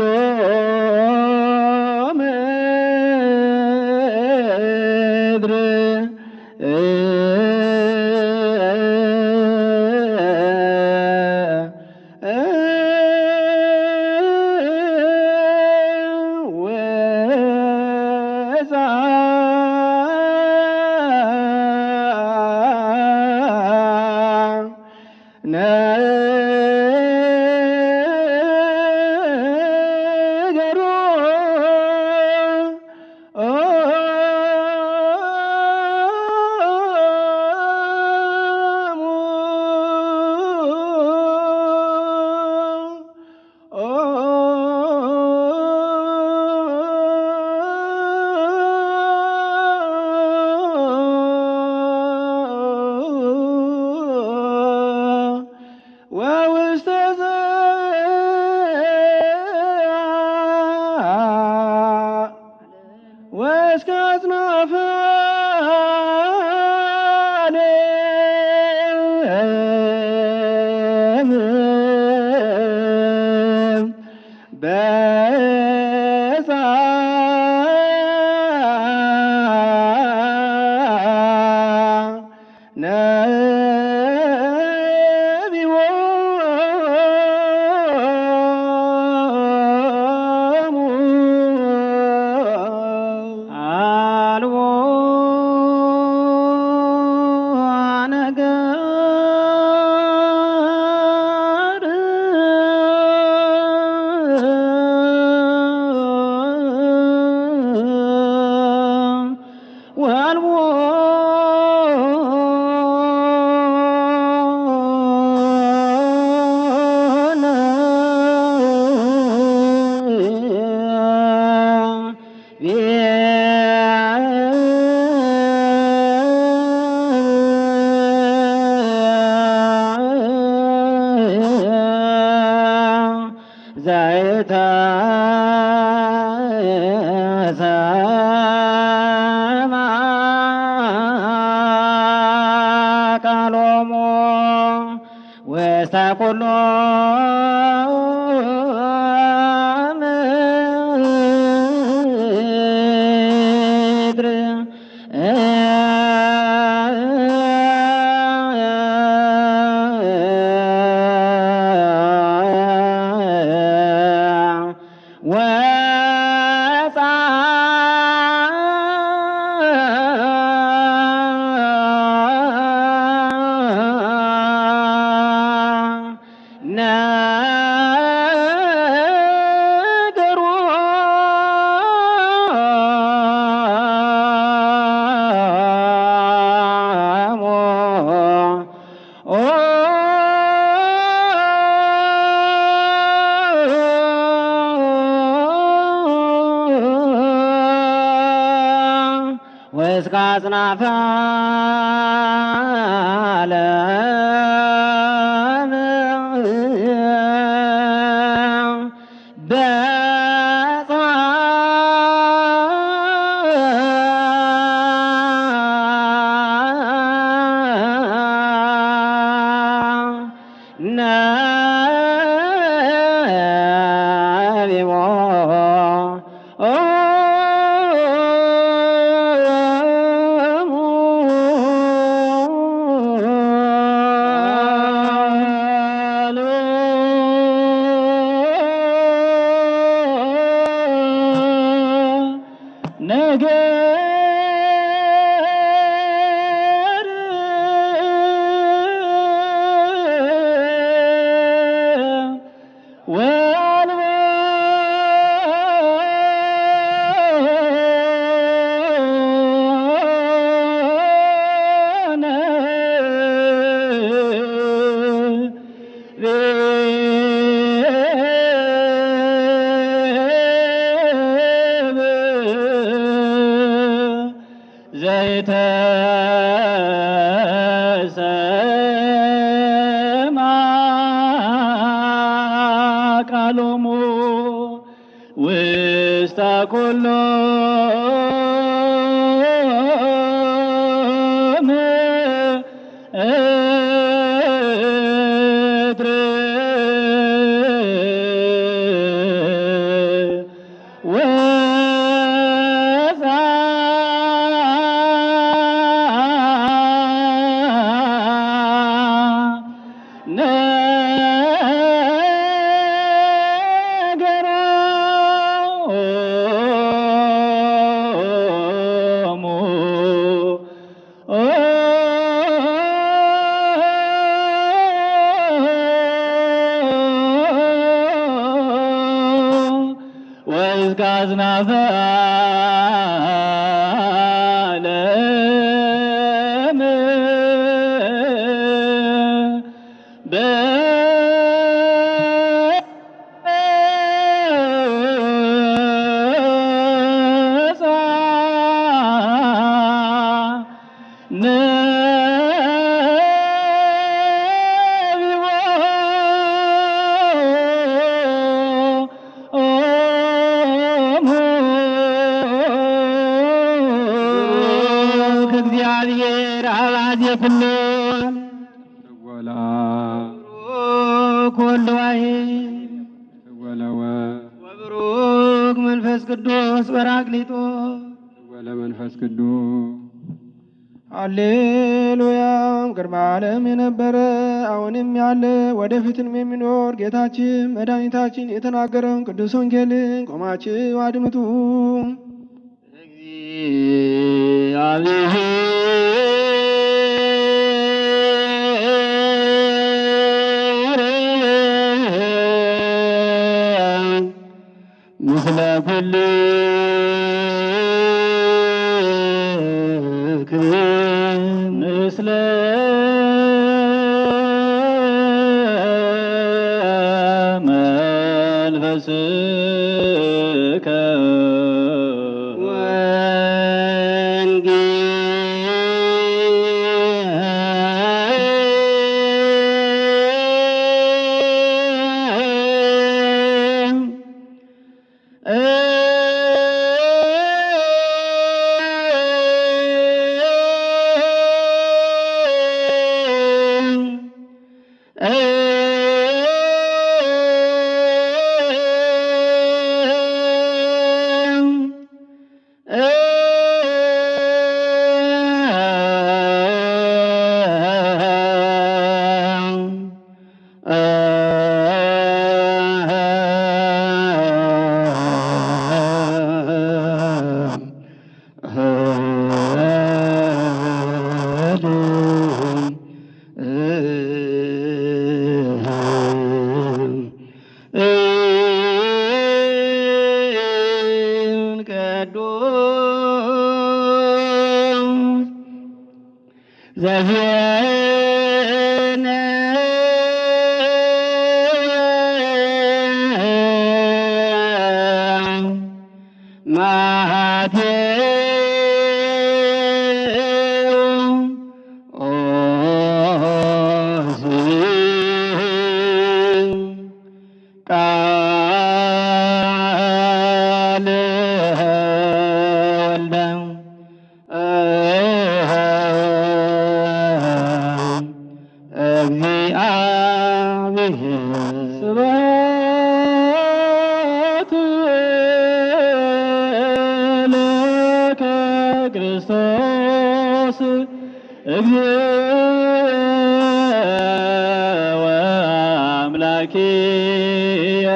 Speaker 1: ምድር። ወፃ ነገሩ ወውስተ ወእስከ አጽናፈ ዓለም በጻ ነቢዎሙ
Speaker 2: አልቦ ነገር ወአልቦ ዘይተሰምዐ ቃሎሙ ውስተ ኩሉ ምድር። ወፃ ነገሩ ወእስከ አጽናፈ ዓለም በጻ
Speaker 5: ነቢቦ
Speaker 4: ነገር ወአልቦ ዘይተሰማ ቃሎሙ ውስተ ኩሉ ምድር ነገሮሙ ወእስከ አጽናፈ ዓለም በጻ ነቢቦሙ
Speaker 2: እግዚአብሔር አባዜ ኩሉ
Speaker 3: ወላ
Speaker 2: ብሩክ ወልድ ዋሕድ
Speaker 3: ወለወ
Speaker 2: ወብሩክ መንፈስ ቅዱስ በራቅሊጦስ
Speaker 3: ወለ መንፈስ ቅዱስ
Speaker 1: ሃሌሉያ። ቅድመ ዓለም የነበረ አሁንም ያለ ወደፊትም የሚኖር ጌታችን መድኃኒታችን የተናገረውን ቅዱስ ወንጌልን ቆማችሁ አድምጡ።
Speaker 5: እግዚአብሔር ምስለ ኩልክም
Speaker 4: ምስለ መንፈስከ
Speaker 5: ወንጌል ቅዱስ ዘፊነ ማቴዎስ ቃል ወልደ
Speaker 4: ስብሐት ለከ ክርስቶስ እግዚእ ወአምላኪየ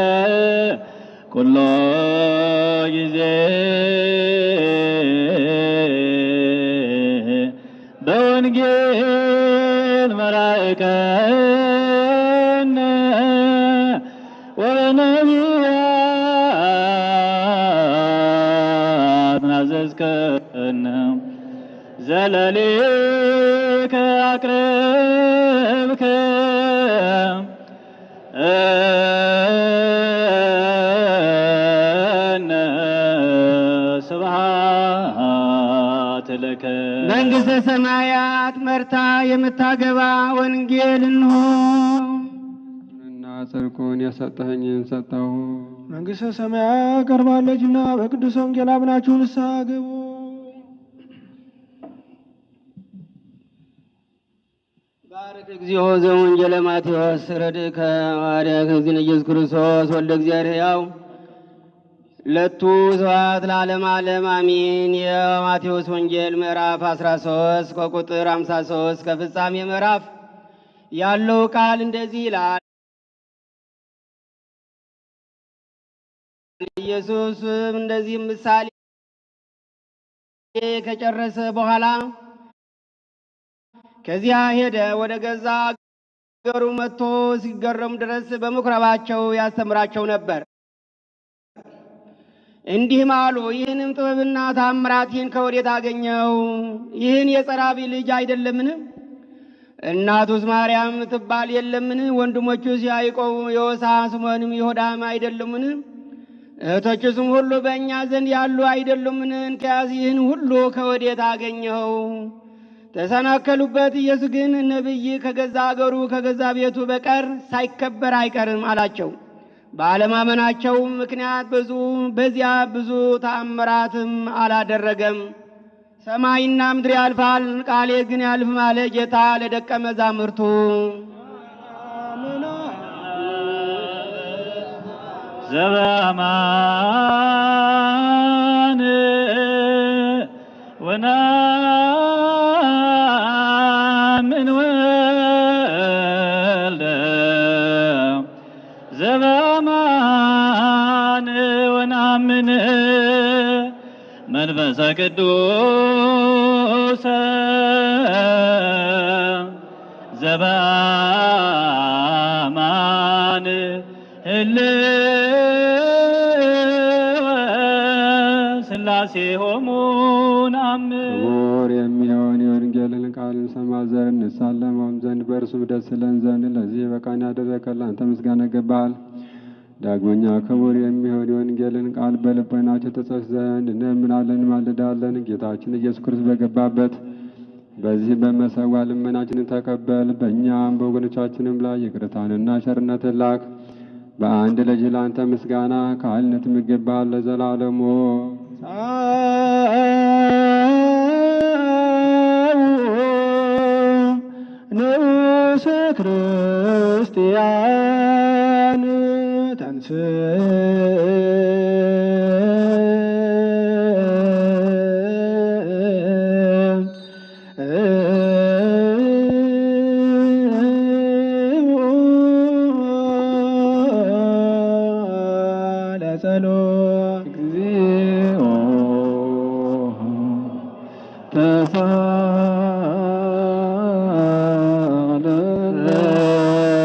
Speaker 4: ኩሎ ጊዜ በወንጌል መራእከነ ወበነቢያት ናዘዝከነ ዘለሌከ አቅረብከ እነ ስብሐት ለከ።
Speaker 2: መንግሥተ ሰማያት መርታ የምታገባ ወንጌል እንሆ።
Speaker 3: እና ጽድቁን የሰጠኸኝን ሰጠሁ።
Speaker 1: መንግሥተ ሰማያት ቀርባለችና በቅዱስ ወንጌል አምናችሁ ንስሐ ግቡ።
Speaker 2: ባርክ እግዚኦ ዘወንጌለ ማቴዎስ ረድእከ ወአርአያከ እግዚእነ ኢየሱስ ክርስቶስ ወልደ እግዚአብሔር ሕያው ለቱ ስብሐት ለዓለመ ዓለም አሜን። የማቴዎስ ወንጌል ምዕራፍ 13 ከቁጥር 53 ከፍጻሜ ምዕራፍ ያለው ቃል እንደዚህ ይላል። ኢየሱስም እንደዚህ ምሳሌ ከጨረሰ በኋላ ከዚያ ሄደ። ወደ ገዛ አገሩ መጥቶ ሲገረሙ ድረስ በምኩራባቸው ያስተምራቸው ነበር። እንዲህም አሉ፣ ይህንም ጥበብና ታምራት ይህን ከወዴት አገኘው? ይህን የጸራቢ ልጅ አይደለምን? እናቱስ ማርያም ትባል የለምን? ወንድሞቹስ ያዕቆብ፣ ዮሳ፣ ስምዖንም ይሁዳም አይደሉምን? እህቶቹስም ሁሉ በእኛ ዘንድ ያሉ አይደሉምን? እንኪያስ ይህን ሁሉ ከወዴት አገኘኸው? ተሰናከሉበት። ኢየሱስ ግን ነቢይ ከገዛ አገሩ ከገዛ ቤቱ በቀር ሳይከበር አይቀርም አላቸው። ባለማመናቸው ምክንያት ብዙ በዚያ ብዙ ተአምራትም አላደረገም። ሰማይና ምድር ያልፋል፣ ቃሌ ግን ያልፍም አለ ጌታ ለደቀ መዛሙርቱ።
Speaker 4: ዘበአማን ወናምን ወልደ ዘበአማን ወናምን መንፈሰ ቅዱስ ዘበአማን ህልወ ሥላሴ ሆሙ ነአምን።
Speaker 3: ክቡር የሚሆን የወንጌልን ቃል እንሰማ ዘንድ እንሳለመውም ዘንድ በእርሱም ደስ ይለን ዘንድ ለዚህ በቃን ያደረግህልን አንተ ምስጋና ይገባሃል። ዳግመኛ ክቡር የሚሆን የወንጌልን ቃል በልቦናችን ትጽፍ ዘንድ እንለምናለን እንማልዳለን። ጌታችን ኢየሱስ ክርስቶስ በገባበት በዚህ በመሰዋ ልመናችንን ተቀበል። በእኛም በወገኖቻችንም ላይ ይቅርታንና ቸርነትን ላክ። በአንድ ልጅ ለአንተ ምስጋና ከኃይልነት የሚገባል ለዘላለሙ።
Speaker 1: ንዑሰ ክርስቲያን ተንሥእ ለጸሎት
Speaker 4: እግዚኦ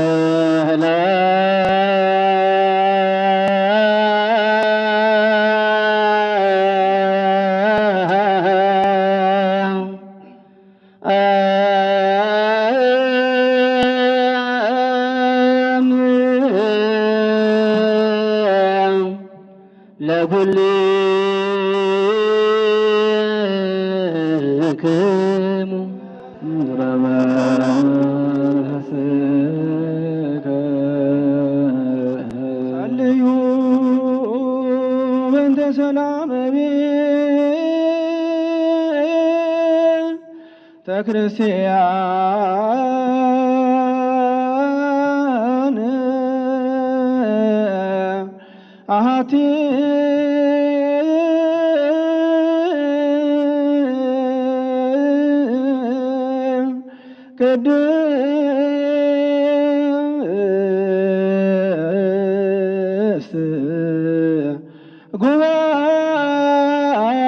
Speaker 4: ተሳለነ።
Speaker 2: ለኩልክሙ
Speaker 3: በመንፈስከ
Speaker 1: ጸልዩ በእንተ ሰላም ቤተ ክርስቲያን። አሃቲ ቅድስት ጉባኤ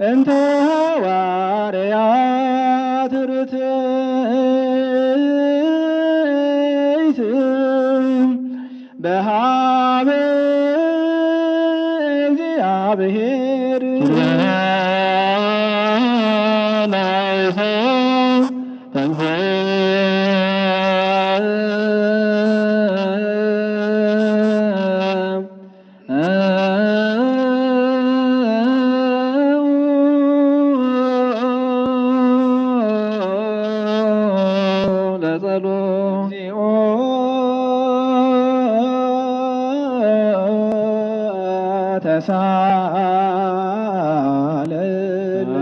Speaker 1: እንተ ሐዋርያት ርትዕት በኀበ እግዚአብሔር። እግዚኦ ተሳለነ።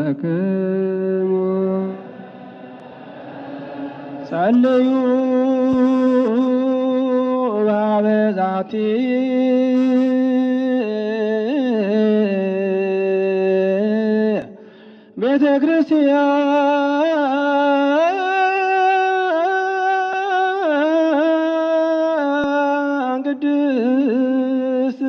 Speaker 3: ለኩልክሙ።
Speaker 1: ጸልዩ በዛቲ ቤተ ክርስቲያን ቅድስት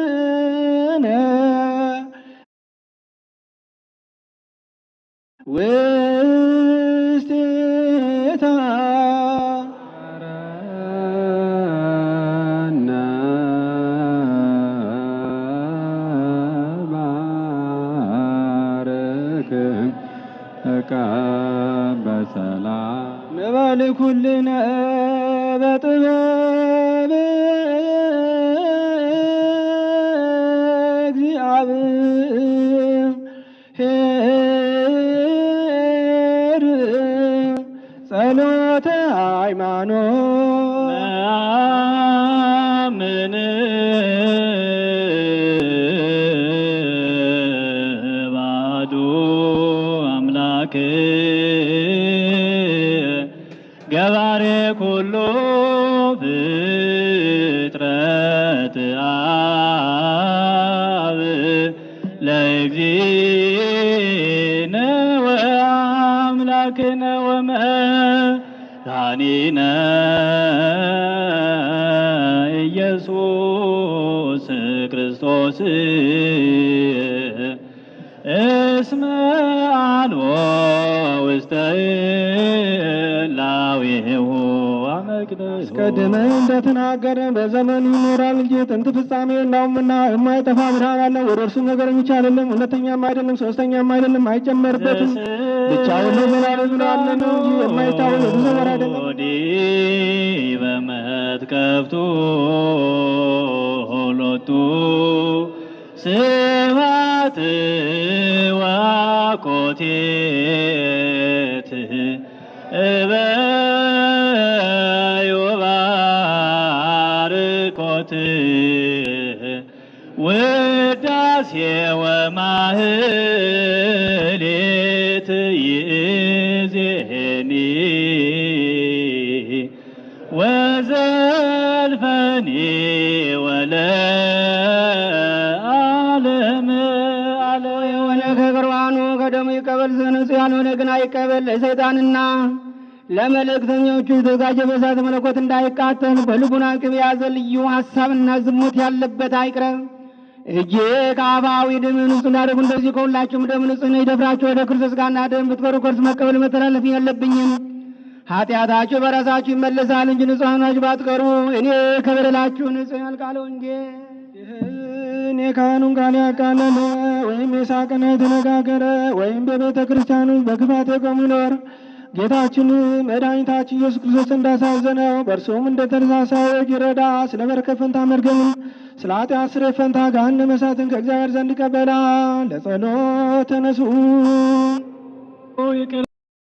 Speaker 1: ወማህበርነ ውስቴታ።
Speaker 3: ረነ ባርክም በሰላም።
Speaker 1: ንበል ኩልነ በጥበብ እግዚአብሔር ጸሎተ ሃይማኖት።
Speaker 4: ነአምን ባዱ አምላክ ገባሬ ኩሉ ፍጥረት አብ ለእግዚእነ ወአምላክነ ወመድኃኒነ ኢየሱስ ክርስቶስ እስመ አልቦ ውስተ ህላዌሁ አመቅደሶ።
Speaker 1: አስቀድመን እንደተናገረ በዘመኑ ይኖራል እንጂ ጥንት ፍጻሜ የለውምና የማይጠፋ ብርሃን አለ። ወደ እርሱ ነገር ብቻ አይደለም፣ ሁለተኛም አይደለም፣ ሶስተኛም አይደለም፣ አይጨመርበትም። ብቻውን ለዘላለም ያለ ነው እንጂ የማይታወቅ የተሰወረ አይደለም።
Speaker 4: በመትከፍቱ ሎቱ ስብሐት ወኮቴት እበዩ ባርኮት ውዳሴ ወማህሌት ይእዜኒ ወዘልፈኒ ወለዓለም ዓለም።
Speaker 2: የሆነ ከቁርባኑ ከደሙ ይቀበል ዘንድ ንጹሕ ያልሆነ ግን አይቀበል። ለሰይጣንና ለመልእክተኞቹ የተዘጋጀ በእሳተ መለኮት እንዳይቃጠል በልቡና ቅቤ የያዘ ልዩ ሀሳብና ዝሙት ያለበት አይቅረብ። እጄ ከአፋዊ ደም ንጹሕ እንዳደረጉ እንደዚህ ከሁላችሁም ደም ንጹሕ ነው። ይደፍራችሁ ወደ ክርስቶስ ሥጋና ደም ብትቀሩ ከእርሱ መቀበል መተላለፍ የለብኝም። ኃጢአታችሁ በራሳችሁ ይመለሳል እንጂ ንጹሐን ሆናችሁ ባትቀሩ እኔ ከበደላችሁ ንጹሕ ያልቃለ ወንጌል።
Speaker 1: ይህን የካህኑን ቃል ያቃለለ ወይም የሳቅና የተነጋገረ ወይም በቤተ ክርስቲያኑ በክፋት የቆሙ ይኖር ጌታችን መድኃኒታችን ኢየሱስ ክርስቶስ እንዳሳዘነው በእርሱም እንደተሳሳየ ይረዳ። ስለ በረከት ፈንታ መርገምን፣ ስለ ኃጢአት ስርየት ፈንታ ገሃነመ እሳትን ከእግዚአብሔር ዘንድ ይቀበላል። ለጸሎት ተነሱ።
Speaker 4: ይቅር።